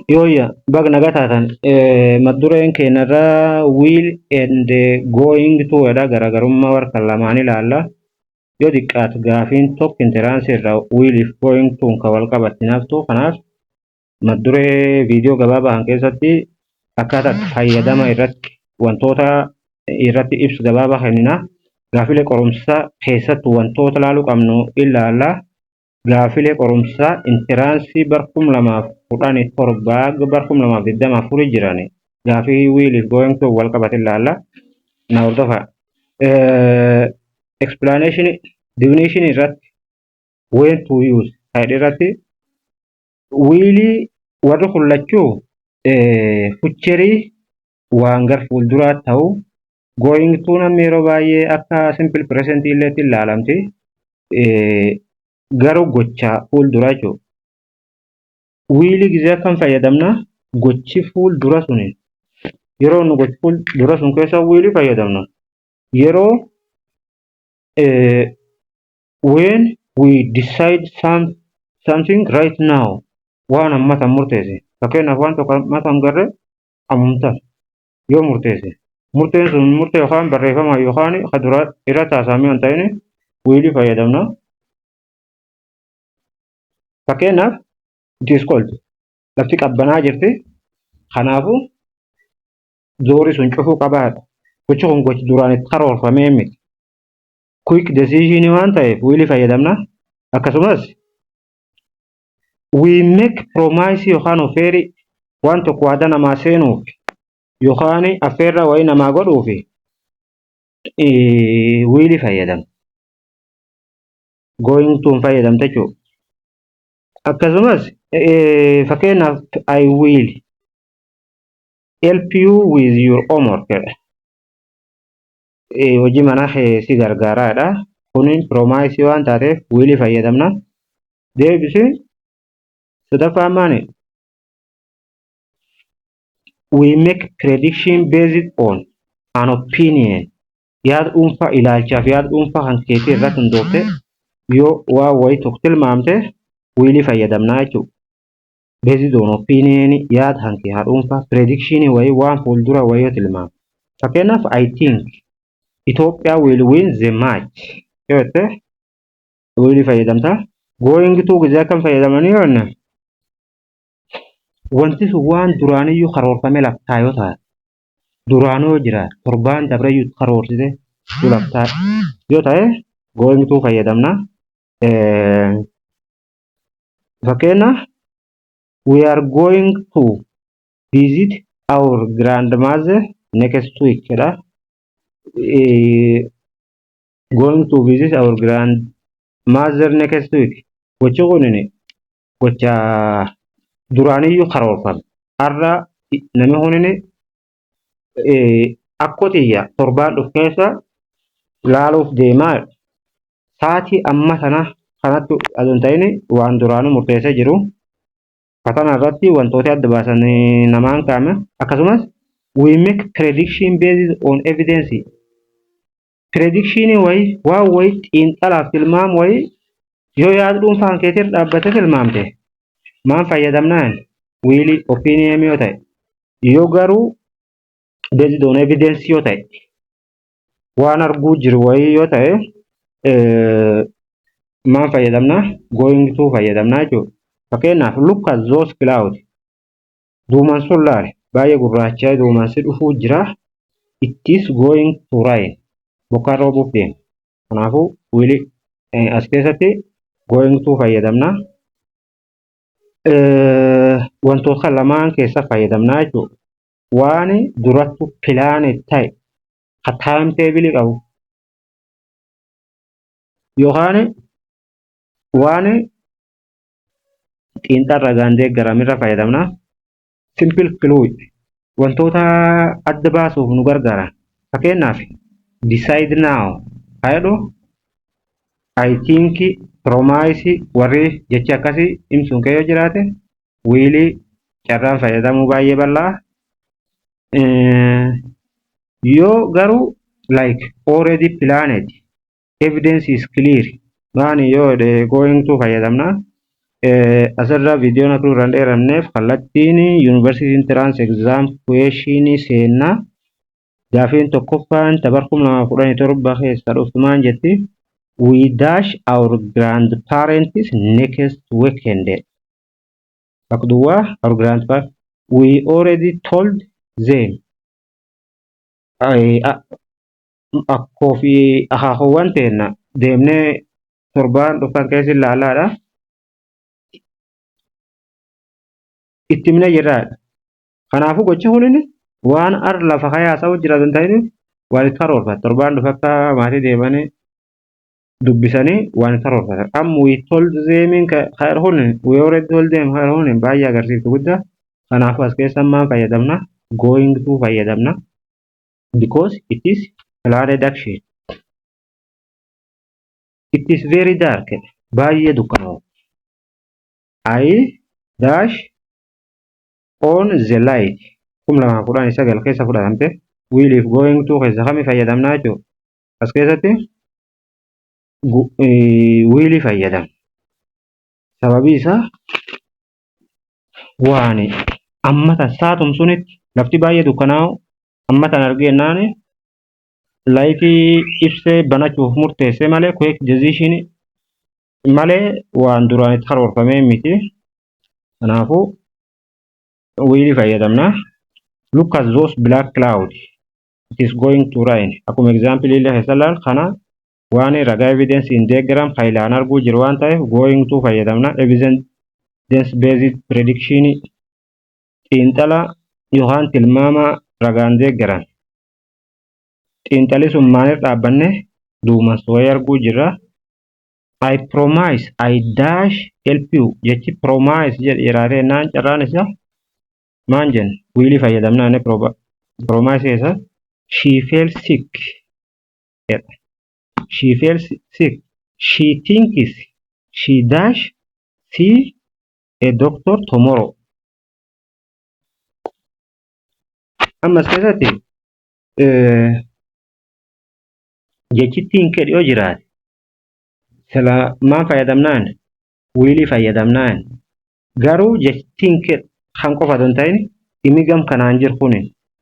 Yooyya, baga nagaa taatan. Mata dureen keenyarraa "will and going to" dha. Garaagarummaa warra lamaan ilaalla. Yoo xiqqaate gaafiin tokko entrance irraa will fi going to kan wal qabatti naftu. Kanaaf mata duree viidiyoo gabaabaa kan keessatti akkaataa itti fayyadama irratti, wantoota irratti ibsa gabaabaa kennina. Gaafilee qorumsaa keessatti wantoota ilaaluu qabnu ilaalla. Gaafilee qorumsaa entrance bara 2017 bara 2024 jiran gaafii will fi going to wal qabate ilaalla. Na hordofaa. Explanation, definition irratti, when to use faayidii irratti, will warri kun lachuu future waan gar fuulduraa ta'u. Going to namni yeroo baay'ee akka simple present illeetti ilaalamti. Garuu gocha fuulduraa jechuudha. Will gizee akkam fayyadamna? Gochi fuuldura suni, yeroo nu gochi fuuldura sun keessa will fayyadamna. Yeroo when we decide something right now, waan ammatan murteesse. Fakkeenyaaf, waan tokko ammatan garree ammumtan yoo murteesse, murteen sun murtee yookaan barreeffama yookaan kan dura irratti haasa'amee hin ta'in will fayyadamna. Fakkeenyaaf, it is cold. Lafti qabbanaa jirti. Kanaafuu doorii sun cufuu qabaadha. Gochi kun gochi duraan itti karoorfamee miti. Quick decision waan ta'eef will fayyadamna. Akkasumas we make promise yookaan offer, waan tokko waadaa namaa seenuuf yookaan affeerra wayii namaa godhuuf will fayyadamna. Going to fayyadamta jechuudha. Akkasumas fakkeenyaaf, "I will help you with your homework" jedha. Hojii manaa kee si gargaaraadha. Kuni promise waan taateef will fayyadamna. Deebisi sadaffaan maali? We make prediction based on an opinion. Yaada dhuunfaa, ilaalchaaf yaada dhuunfaa kan keetii irratti hundoofte yoo waan wayii tokko tilmaamte will fayyadamnaa jechuudha. Based on opinion, yaada kan kee haa dhuunfaa, prediction wayii, waan fuuldura wayii yoo tilmaamte. Fakkeenyaaf, "I think Ethiopia will win the match" yoo jette will fayyadamta. Going to gizee akkam fayyadamanii yoo jenne, wanti sun waan duraaniyyuu karoorfamee laftaa yoo taate, duraanuu yoo jiraate, torbaan dabreyyuu karoorsite laftaa yoo ta'e going to fayyadamna. Fakkeenya, "We are going to visit our grandmother next week" jedha. Going to visit our grandmother next week. Gochi kun gocha duraaniyyuu karoorfame. Har'a namni kunin akkoo xiyya torbaan dhufu keessa laaluuf deemaa. Sa'aatii amma sana kanatti adoo hin ta'in waan duraanuu murteessee jiru. Katana irratti wantoota adda baasan namaan kaa'ame. Akkasumas we make prediction based on evidence. Prediction wayii, waan wayii xiinxalaaf tilmaam wayii yoo yaada dhuunfaan keetiin dhaabbatee tilmaamte maan fayyadamnaan? Will. Opinion yoo ta'e, yoo garuu based on evidence yoo ta'e, waan arguu jiru wayii yoo ta'e maan fayyadamna? Going to fayyadamna jechuudha. Fakkeenyaaf, "Look at those clouds." Duuman sun laale, baay'ee gurraachaa duumansi dhufuu jira. It is going to rain. Bokkaan roobuuf deema. Kanaafuu will as keessatti going to fayyadamna. Wantoota lamaan keessa fayyadamna jechuudha. Waan durattu plan ta'e ka time table qabu yookaan waan xiinxala ragaan deeggaramirra fayyadamna. Simple clue, wantoota adda baasuuf nu gargaaran. Fakkeenyaaf, decide now haa jedhu, I think, promise, warri jechi akkasii himsuun kee yoo jiraate will carraan fayyadamuu baay'ee bal'aa. Yoo garuu like already planned, evidence is clear maani yoo jedhe going to fayyadamna. Asirraa viidiyoon akka irraan dheeramneef kallattiin University Entrance Exam Question seennaa. Gaafiin tokkoffaan bara 2017 keessa dhuftu maal jetti? "We dash our grandparents next weekend." Bakka duwwaa our grandparents. We already told them. Akkoo fi akaakuuwwan teenna deemnee torbaan dhufan keessa ilaalaadha. Itti himnee jirraadha. Kanaafuu gochi kunin waan ar lafa hayaasa'u jira hin ta'in waan itti karoorfatan. Torbaan dhufe akka maatii deemanii dubbisanii waan itti karoorfatan. Amma we told them kun, we already told them kun baay'ee agarsiiftu guddaa. Kanaafuu as keessa maal fayyadamna? Going to fayyadamna. Because it is planned action. It is very dark. Baay'ee dukkanaa'u. I dash on the light. 2019 keessa fudhatamte. Will fi going to keessa kami fayyadamnaa jechuudha? As keessatti will fayyadamna. Sababii isaa waan amma tan saatum sunitti lafti baay'ee dukkanaa'u amma tan argennaan lightii ibsee banachuuf murteesse malee, quick decision malee waan duraan itti karoorfamee miti. Kanaafuu will fayyadamna. Look at those black clouds. It is going to rain. Akkuma example illee keessa ilaal kana waan ragaa evidence hin deeggaram kan ilaan arguu jiru waan ta'eef going to fayyadamna. Evidence based prediction, xiinxala yookaan tilmaama ragaan deeggaran. Xiinxalli sun maalirra dhaabbanne? Duumessa wayii arguu jirra. I promise I dash help you. Jechi promise jedhe jiraatee naan carraan isaa maan jenna? Will fayyadamna inni promise keessa. She fell sick jedha. She fell sick. She thinks she dash see a doctor tomorrow. Ammas keessatti jechi think jedhu yoo jiraate sila maal fayyadamnaan? Will fayyadamnaan. Garuu jechi think kan qofa otoo hin ta'in dhimmi gam kanaan jiru kun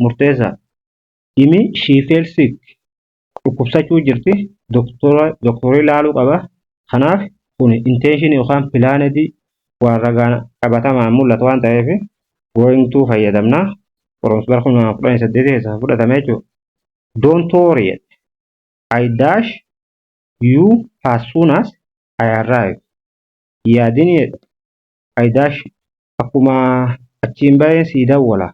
murteessaa. Dhimmi she fell sick, dhukkubsachuu jirti, doktora ilaaluu qaba. Kanaaf kun intention yookaan planned waan ragaan qabatamaan mul'atu waan ta'eef going to fayyadamna. Qorumsa bara 2018 keessa fudhatame jechuudha. Don't worry. I dash you as soon as I arrive. Yaadin, I dash, akkuma achiin baheen sii dawwala.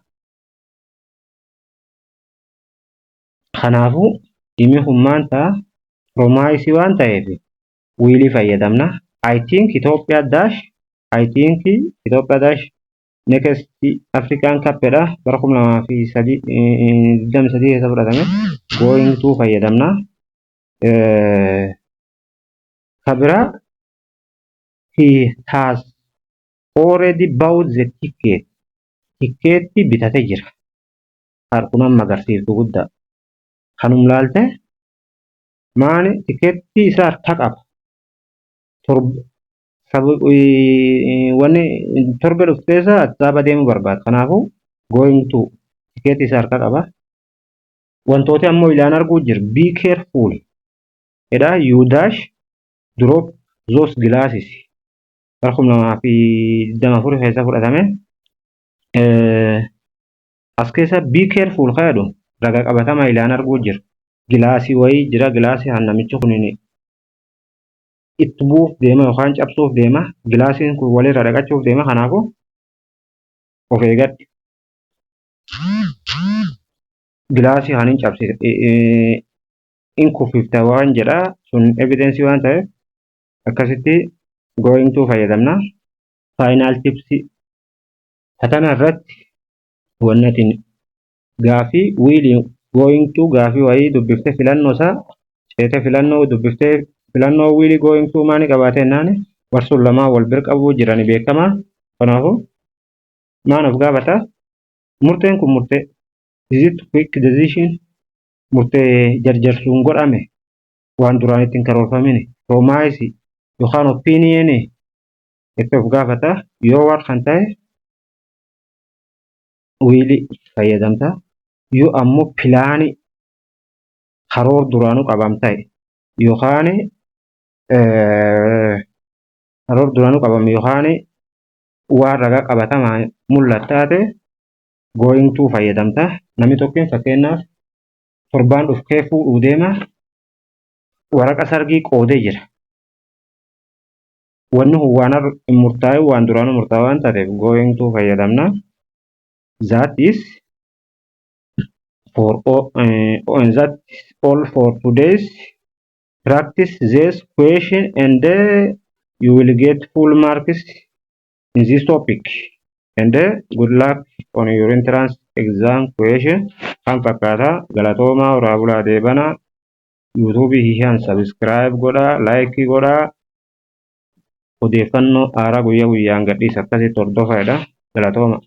Kanaafuu dhimmi kun maal ta'a? Promise waan ta'eef will fayyadamna. I think Ethiopia dash, I think Ethiopia dash next African Cup dha, bara 2023 keessa fudhatame, going to fayyadamna. Ka biraa, he has already bought the ticket. Tikkeetti bitate jira. Kun amma agarsiiftu guddaa. Kanum laalte maani tikkeetti isaa harka qaba. Wanni torbe dhuftee isaa Addis Ababa deemuu barbaada. Kanaafuu going to, tikkeetti isaa harka qaba. Wantooti ammoo ilaan arguu jira. Be careful. Jedha, you dash drop those glasses. Bara 2024 keessa fudhatame. As keessa be careful kan jedhu raga qabatamaa ilaan arguu jira. Gilaasii wayii jira. Gilaasii kan namichi kun itti bu'uuf deema yookaan cabsuuf deema. Gilaasiin kun walirra dhaqachuuf deema. Kanaafuu of eeggadhu. Gilaasii kan hin cabsite in kuffifta waan jedha, sun evidence waan ta'eef akkasitti going to fayyadamna. Final tips fatana irratti wanni ati gaafii will going to gaafii wayii dubbiftee filannoo isaa ceetee filannoo dubbiftee filannoo will going to maani qabaatee jennaan warsuun lamaan wal bira qabuu jirani beekamaa. Kanaafuu maan of gaafata? Murteen kun murtee is it quick decision, murtee jarjarsuun godhame, waan duraan ittiin karoorfamine, promise yookaan opinion Itti of gaafata. Yoo war kan ta'e will fayyadamta. Yoo ammoo plan karoor duraanuu qabam ta'e yookaan karoor duraanuu qabame yookaan waan ragaa qabatamaa mul'atu taate, going to fayyadamta. Namni tokkoon fakkeenyaaf torbaan dhufkee fuudhuu deema, waraqa sargii qoodee jira. Wanni kun waan hin murtaa'e, waan duraanuu murtaa'e waan taateef going to fayyadamna. That is for all, that is all for today's. Practice this question and you will get full marks in this topic, and good luck on your entrance exam question. Kan fakkaata. Galatoomaa, horaa bulaa, deebana. YouTube hiihan subscribe godhaa, like godhaa. Odeeffannoo haaraa guyyaa guyyaan gadhiisa, akkasitti hordofaadha. Galatooma.